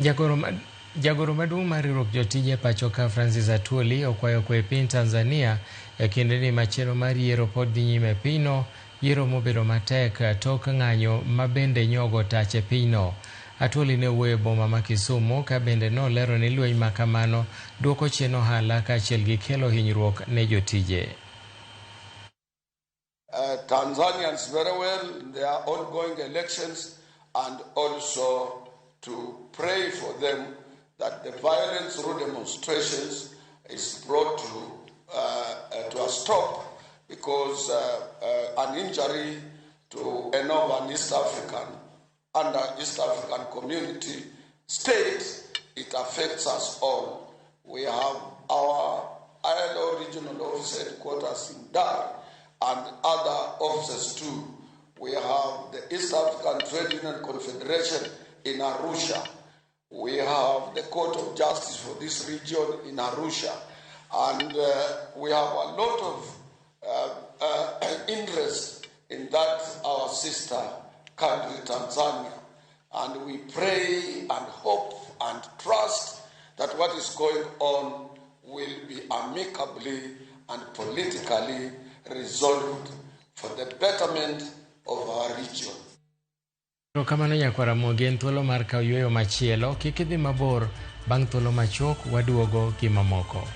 Jagoro ma Jagoro maduong' mar riwruok jotije pacho ka Francis Atwoli okwayo kwe e piny Tanzania e kindeni ma chenro mar yiero pod dhi nyime e pinyno, yiero mobedo matek tok ng'anyo ma bende nyogo tach e pinyno. Atwoli ne owuoyo e boma ma Kisumu ka bende nolero ni lweny ma kamano duoko chien ohala kaachiel gi kelo hinyruok ne jotije. Tanzanians very well in their ongoing elections and also to pray for them that the violence through demonstrations is brought to, to a stop because an injury to an of an East African under East African Community state, it affects us all. We have our ILO regional office headquarters in Dar and other offices too. We have the East African Trade Union Confederation in Arusha. We have the Court of Justice for this region in Arusha. And we have a lot of interest in that our sister country, Tanzania. And we pray and hope and trust that what is going on will be amicably and politically resolved for the betterment of our region. Erokamano nyakwar Ramogi, en thuolo mar kawo yueyo machielo. Kik idhi mabor, bang' thuolo machuok waduogo gi mamoko.